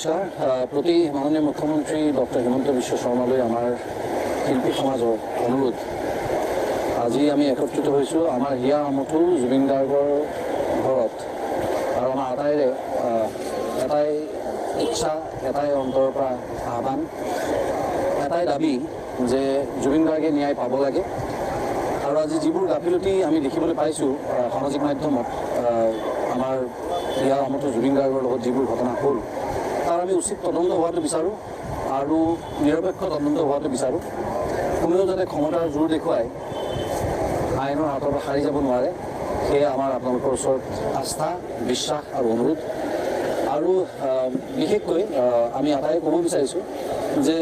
নমস্কাৰ। প্ৰতি মাননীয় মুখ্যমন্ত্ৰী ডক্টৰ হিমন্ত বিশ্ব শৰ্মালৈ আমাৰ শিল্পী সমাজৰ অনুৰোধ। আজি আমি একত্ৰিত হৈছোঁ আমাৰ হিয়াৰ আমঠু জুবিন গাৰ্গৰ ঘৰত আৰু আমাৰ আটাইৰে এটাই ইচ্ছা, এটাই অন্তৰৰ পৰা আহ্বান, এটাই দাবী যে জুবিন গাৰ্গে ন্যায় পাব লাগে। আৰু আজি যিবোৰ গাফিলতি আমি দেখিবলৈ পাইছোঁ সামাজিক মাধ্যমত, আমাৰ হিয়াৰ আমঠু জুবিন গাৰ্গৰ লগত যিবোৰ ঘটনা হ'ল, তাৰ আমি উচিত তদন্ত হোৱাটো বিচাৰোঁ আৰু নিৰপেক্ষ তদন্ত হোৱাটো বিচাৰোঁ। কোনেও যাতে ক্ষমতাৰ জোৰ দেখুৱাই আইনৰ হাতৰ পৰা সাৰি যাব নোৱাৰে, সেয়ে আমাৰ আপোনালোকৰ ওচৰত আস্থা, বিশ্বাস আৰু অনুৰোধ। আৰু বিশেষকৈ আমি আটাই ক'ব বিচাৰিছোঁ যে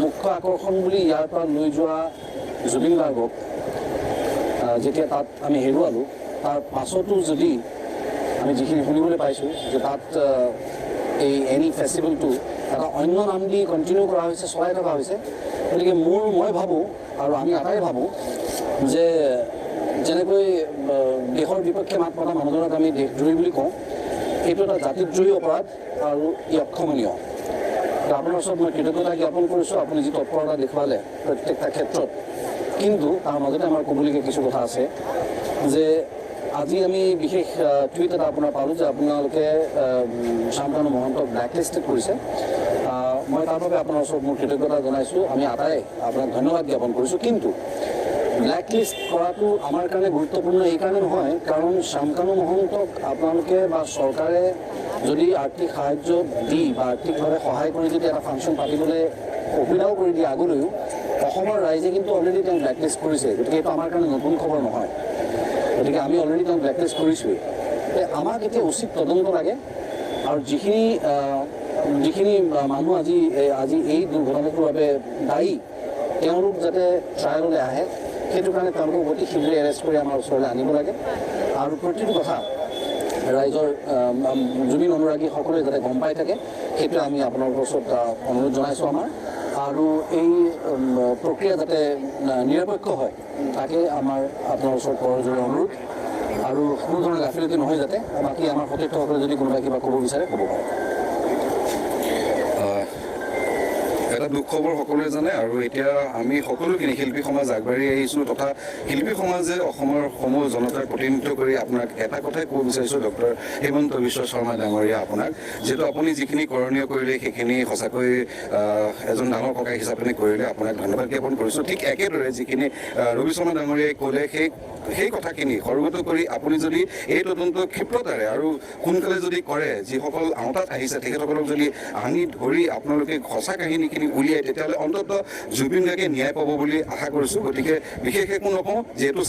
মুখ্য আকৰ্ষণ বুলি ইয়াৰ পৰা লৈ যোৱা জুবিন গাৰ্গক যেতিয়া তাত আমি হেৰুৱালোঁ, তাৰ পাছতো যদি আমি যিখিনি শুনিবলৈ পাইছোঁ যে তাত এই এনি ফেষ্টিভেলটো এটা অন্য নাম দি কণ্টিনিউ কৰা হৈছে, চলাই থকা হৈছে, গতিকে মই ভাবোঁ আৰু আমি আটাই ভাবোঁ যে যেনেকৈ দেশৰ বিপক্ষে মাত মতা মানুহজনক আমি দেশদ্ৰোহী বুলি কওঁ, এইটো এটা জাতিদ্ৰোহী অপৰাধ আৰু ই অক্ষমনীয়। আপোনাৰ ওচৰত মই কৃতজ্ঞতা জ্ঞাপন কৰিছোঁ, আপুনি যি তৎপৰতা দেখুৱালে প্ৰত্যেকটা ক্ষেত্ৰত। কিন্তু তাৰ মাজতে আমাৰ ক'বলগীয়া কিছু কথা আছে যে আজি আমি বিশেষ টুইট এটা আপোনাৰ পালোঁ যে আপোনালোকে শ্যামকানু মহন্তক ব্লেকলিষ্টেড কৰিছে। মই তাৰ বাবে আপোনাৰ ওচৰত মোৰ কৃতজ্ঞতা জনাইছোঁ। আমি আটাই আপোনাক ধন্যবাদ জ্ঞাপন কৰিছোঁ। কিন্তু ব্লেকলিষ্ট কৰাটো আমাৰ কাৰণে গুৰুত্বপূৰ্ণ এইকাৰণে নহয়, কাৰণ শ্যামকানু মহন্তক আপোনালোকে বা চৰকাৰে যদি আৰ্থিক সাহাৰ্য দি বা আৰ্থিকভাৱে সহায় কৰি যদি এটা ফাংচন পাতিবলৈ সুবিধাও কৰি দিয়ে, আগলৈও অসমৰ ৰাইজে কিন্তু অলৰেডি তেওঁক ব্লেকলিষ্ট কৰিছে। গতিকে এইটো আমাৰ কাৰণে নতুন খবৰ নহয়। গতিকে আমি অলৰেডি তেওঁক ব্লেকলিষ্ট কৰিছোঁৱেই। আমাক এতিয়া উচিত তদন্ত লাগে আৰু যিখিনি মানুহ আজি এই দুৰ্ঘটনাটোৰ বাবে দায়ী, তেওঁলোক যাতে ট্ৰায়েললৈ আহে, সেইটো কাৰণে তেওঁলোকক অতি শীঘ্ৰে এৰেষ্ট কৰি আমাৰ ওচৰলৈ আনিব লাগে। আৰু প্ৰতিটো কথা ৰাইজৰ জুবিন অনুৰাগী সকলোৱে যাতে গম পাই থাকে, সেইটোৱে আমি আপোনালোকৰ ওচৰত অনুৰোধ জনাইছোঁ আমাৰ। আৰু এই প্ৰক্ৰিয়া যাতে নিৰপেক্ষ হয়, তাকে আমাৰ আপোনাৰ ওচৰত কৰজোৰে অনুৰোধ আৰু কোনো ধৰণৰ গাফিলতি নহয় যাতে। বাকী আমাৰ সতীৰ্থসকলে যদি কোনোবাই কিবা ক'ব বিচাৰে, ক'ব পাৰে। এটা দুঃখবৰ সকলোৱে জানে আৰু এতিয়া আমি সকলোখিনি শিল্পী সমাজ আগবাঢ়ি আহিছোঁ তথা শিল্পী সমাজে অসমৰ সমূহ জনতাক প্ৰতিনিধিত্ব কৰি আপোনাক এটা কথাই ক'ব বিচাৰিছোঁ, ডক্টৰ হিমন্ত বিশ্ব শৰ্মা ডাঙৰীয়া, আপোনাক যিহেতু আপুনি যিখিনি কৰণীয় কৰিলে, সেইখিনি সঁচাকৈ এজন ডাঙৰ ককাই হিচাপে কৰিলে, আপোনাক ধন্যবাদ জ্ঞাপন কৰিছোঁ। ঠিক একেদৰে যিখিনি ৰবি শৰ্মা ডাঙৰীয়াই ক'লে, সেই কথাখিনি সৰ্বত কৰি আপুনি যদি এই তদন্ত ক্ষিপ্ৰতাৰে আৰু সোনকালে যদি কৰে, যিসকল আওতাত আহিছে তেখেতসকলক যদি আনি ধৰি আপোনালোকে সঁচা কাহিনীখিনি উলিয়াই, তেতিয়াহ'লে অন্ততঃ জুবিন গাৰ্গে ন্যায় পাব বুলি আশা কৰিছোঁ। গতিকে বিশেষ একো নকওঁ, যিহেতু